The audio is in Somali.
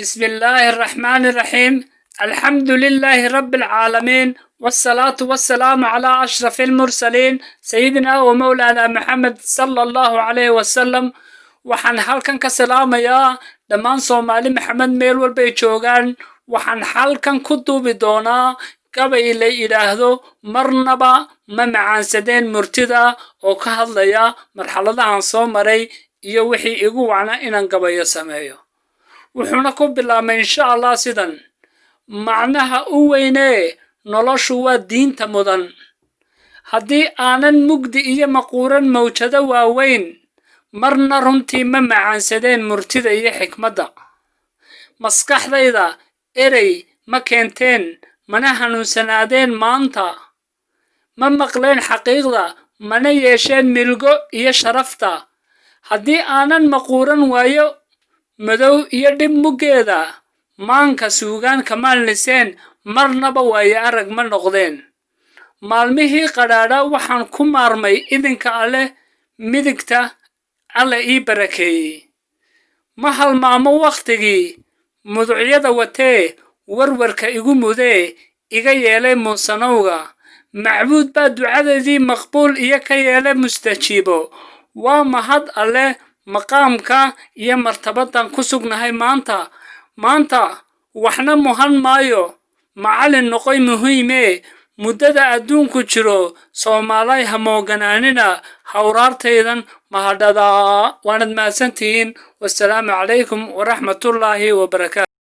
بسم الله الرحمن الرحيم، الحمد لله رب العالمين، والصلاة والسلام على أشرف المرسلين، سيدنا ومولانا محمد صلى الله عليه وسلم. Waxaan halkan ka salaamayaa dhammaan Soomaali Maxamed meel walbay joogaan. Waxaan halkan ku duubi doonaa gabay la yidhaahdo "Marnaba ma macaansadeen murtida", oo ka hadlaya marxaladahan soo maray iyo wixii igu wacnaa inaan gabayo sameeyo. Wuxuuna ku bilaabmay, insha Allah, sidan: Macnaha u weynee noloshu waa diinta mudan. Haddii aanan mugdi iyo maquuran mawjado waaweyn, marna runtii ma macaansadeen murtida iyo xikmadda. Maskaxdayda erey ma keenteen, mana hanuunsanaadeen maanta. Ma maqleen xaqiiqda, mana yeesheen milgo iyo sharafta. Haddii aanan maquuran waayo madow iyo dhib muggeeda, maanka suugaan kamaan liseen, marnaba waayo arag ma noqdeen. Maalmihii qadhaadha waxaan ku maarmay idinka Alleh, midigta Alle ii barakeeyey. Ma halmaamo wakhtigii muducyada watee, warwarka igu mudee, iga yeelay muusanowga. Macbuud baa ducadeedii maqbuul iyo ka yeelay mustajiibo. Waa mahad Alleh maqaamka iyo martabadan ku sugnahay maanta. Maanta waxna muhan maayo, macallin noqoy muhiimee. Muddada adduunku jiro, Soomaalay, ha mooganaanina hawraartaydan mahadhadaa. Waanad mahadsantihiin. Wasalaamu calaykum waraxmatullaahi wabarakaatu.